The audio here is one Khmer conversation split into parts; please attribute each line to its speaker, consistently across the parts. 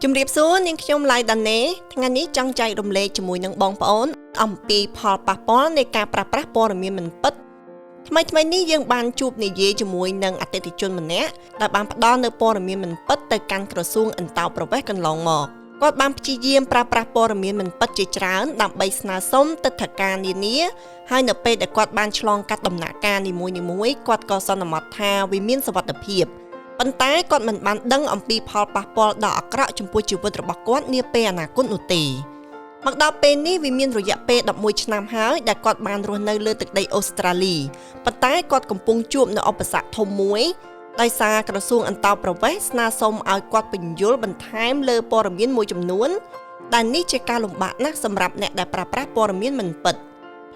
Speaker 1: ជំរាបសួរនាងខ្ញុំឡៃដាណេថ្ងៃនេះចង់ចែករំលែកជាមួយនឹងបងប្អូនអំពីផលប៉ះពាល់នៃការប្រើប្រាស់ព័ត៌មានមិនពិតថ្មីថ្មីនេះយើងបានជួបនិយាយជាមួយនឹងអតិថិជនម្នាក់ដែលបានផ្ដល់នូវព័ត៌មានមិនពិតទៅកាន់ក្រសួងអន្តោប្រវេសន៍កន្លងមកគាត់បានព្យាយាមប្រើប្រាស់ព័ត៌មានមិនពិតជាច្រើនដើម្បីស្នើសុំទិដ្ឋាការនានាហើយនៅពេលដែលគាត់បានឆ្លងកាត់ដំណាក់កាលនីមួយៗគាត់ក៏សន្មតថាវាមានសុវត្ថិភាពប៉ុន្តែគាត់មិនបានដឹងអំពីផលប៉ះពាល់ដ៏អាក្រក់ចំពោះជីវិតរបស់គាត់នាពេលអនាគតនោះទេមកដល់ពេលនេះវាមានរយៈពេល11ឆ្នាំហើយដែលគាត់បានរស់នៅលើទឹកដីអូស្ត្រាលីប៉ុន្តែគាត់កំពុងជួបនូវឧបសគ្គធំមួយដោយសារក្រសួងអន្តោប្រវេសន៍ស្នើសុំឲ្យគាត់ពន្យល់បន្ថែមលើព័ត៌មានមួយចំនួនដែលនេះជាការលំបាកណាស់សម្រាប់អ្នកដែលប្រើប្រាស់ព័ត៌មានមិនពិត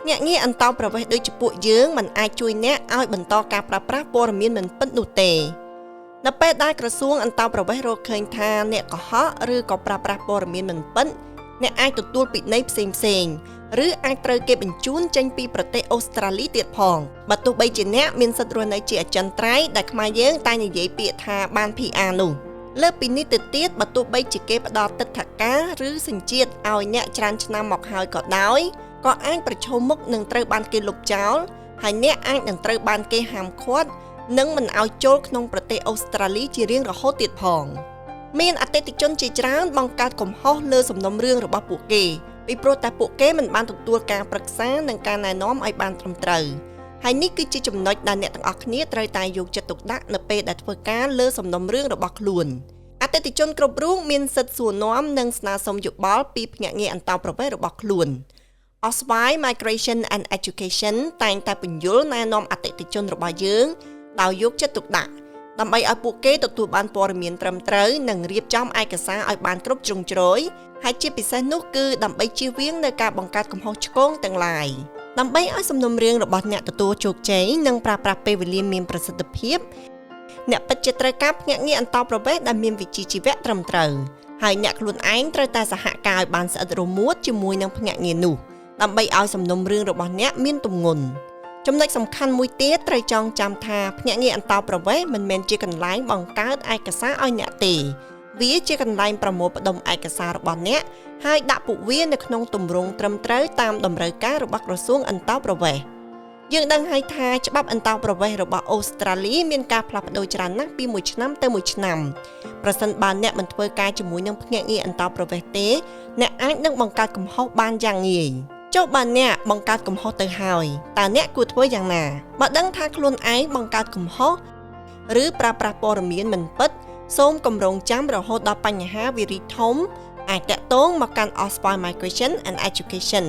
Speaker 1: ភ្នាក់ងារអន្តោប្រវេសន៍ដូចជាពួកយើងមិនអាចជួយអ្នកឲ្យបន្តការប្រើប្រាស់ព័ត៌មានមិនពិតនោះទេនៅពេលដែលក្រសួងអន្តោប្រវេសន៍រកឃើញថាអ្នកកុហកឬក៏ប្រើប្រាស់ព័ត៌មានមិនពិតអ្នកអាចទទួលពិន័យផ្សេងៗឬអាចត្រូវគេបញ្ជូនចេញពីប្រទេសអូស្ត្រាលីទៀតផងបើទោះបីជាអ្នកមានសិទ្ធិរស់នៅជាអចិន្ត្រៃយ៍ដែលខ្មែរយើងតែនិយាយពាក្យថាបាន PR នោះលើពីនេះទៅទៀតបើទោះបីជាគេផ្ដល់ទិដ្ឋាការឬសញ្ជាតិឲ្យអ្នកច្រើនឆ្នាំមកហើយក៏ដោយក៏អាចប្រឈមមុខនឹងត្រូវបានគេលុបចោលហើយអ្នកអាចនឹងត្រូវបានគេហាមឃាត់និងមិនឲ្យចូលក្នុងប្រទេសអូស្ត្រាលីជារៀងរហូតទៀតផងមានអតិថិជនជាច្រើនបង្កើតកំហុសលើសំណុំរឿងរបស់ពួកគេពីព្រោះតែពួកគេមិនបានទទួលការប្រឹក្សានិងការណែនាំឲ្យបានត្រឹមត្រូវហើយនេះគឺជាចំណុចដែលអ្នកទាំងអស់គ្នាត្រូវតែយកចិត្តទុកដាក់នៅពេលដែលធ្វើការលើសំណុំរឿងរបស់ខ្លួនអតិថិជនគ្រប់រូបមានសិទ្ធិសួរនាំនិងស្នើសុំយោបល់ពីភ្នាក់ងារអន្តោប្រវេសន៍របស់ខ្លួន Auswide Migration and Education តែងតែពន្យល់ណែនាំអតិថិជនរបស់យើងដោយយកចិត្តទុកដាក់ដើម្បីឲ្យពួកគេទទួលបានព័ត៌មានត្រឹមត្រូវនិងរៀបចំឯកសារឲ្យបានគ្រប់ជ្រុងជ្រោយហើយជាពិសេសនោះគឺដើម្បីជៀសវាងនៅការបង្កើតកំហុសឆ្គងទាំងឡាយដើម្បីឲ្យសំណុំរឿងរបស់អ្នកទទួលជោគជ័យនិងប្រើប្រាស់ពេលវេលាមានប្រសិទ្ធភាពអ្នកពិតជាត្រូវការភ្នាក់ងារអន្តោប្រវេសន៍ដែលមានវិជ្ជាជីវៈត្រឹមត្រូវហើយអ្នកខ្លួនឯងត្រូវតែសហការឲ្យបានស្អិតរមួតជាមួយនឹងភ្នាក់ងារនោះដើម្បីឲ្យសំណុំរឿងរបស់អ្នកមានទម្ងន់ចំណុចសំខាន់មួយទៀតត្រូវចងចាំថាភ្នាក់ងារអន្តោប្រវេសន៍មិនមែនជាកន្លែងបង្កើតឯកសារឲ្យអ្នកទេវាជាកន្លែងប្រមូលផ្ដុំឯកសាររបស់អ្នកហើយដាក់ពួកវានៅក្នុងទម្រង់ត្រឹមត្រូវតាមតម្រូវការរបស់ក្រសួងអន្តោប្រវេសន៍យើងដឹងហើយថាច្បាប់អន្តោប្រវេសន៍របស់អូស្ត្រាលីមានការផ្លាស់ប្ដូរច្រើនណាស់ពីមួយឆ្នាំទៅមួយឆ្នាំប្រសិនបើអ្នកមិនធ្វើការជាមួយនឹងភ្នាក់ងារអន្តោប្រវេសន៍ទេអ្នកអាចនឹងបង្កើតកំហុសបានយ៉ាងងាយចុះបើអ្នកបង្កើតកំហុសទៅហើយតើអ្នកគួរធ្វើយ៉ាងណាបើដឹងថាខ្លួនឯងបង្កើតកំហុសឬប្រើប្រាស់ព័ត៌មានមិនពិតសូមកម្រងចាំរហូតដល់បញ្ហាវារីកធំអាចតាក់ទងមកកាន់ Auswide Migration and Education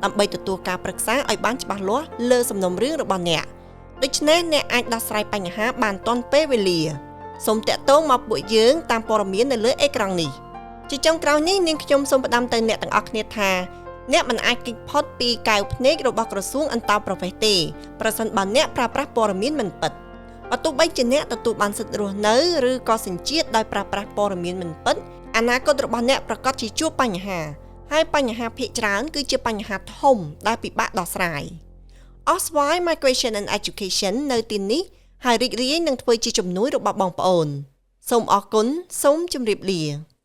Speaker 1: ដើម្បីទទួលការប្រឹក្សាឲ្យបានច្បាស់លាស់លើសំណុំរឿងរបស់អ្នកដូច្នេះអ្នកអាចដោះស្រាយបញ្ហាបានទាន់ពេលវេលាសូមតាក់ទងមកពួកយើងតាមព័ត៌មាននៅលើអេក្រង់នេះជាចុងក្រោយនេះនាងខ្ញុំសូមផ្ដាំទៅអ្នកទាំងអស់គ្នាថាអ្នកមិនអាចគេចផុតពីកែវភ្នែករបស់ក្រសួងអន្តោប្រវេសន៍ទេប្រសិនបើអ្នកប្រើប្រាស់ព័ត៌មានមិនពិតបើទោះបីជាអ្នកទទួលបានសិទ្ធិរស់នៅឬក៏សញ្ជាតិដោយប្រើប្រាស់ព័ត៌មានមិនពិតអនាគតរបស់អ្នកប្រាកដជាជួបបញ្ហាហើយបញ្ហាភាគច្រើនគឺជាបញ្ហាធំដែលពិបាកដោះស្រាយ Auswide Migration and Education នៅទីនេះហើយរីករាយនឹងធ្វើជាជំនួយរបស់បងប្អូនសូមអរគុណសូមជម្រាបលា។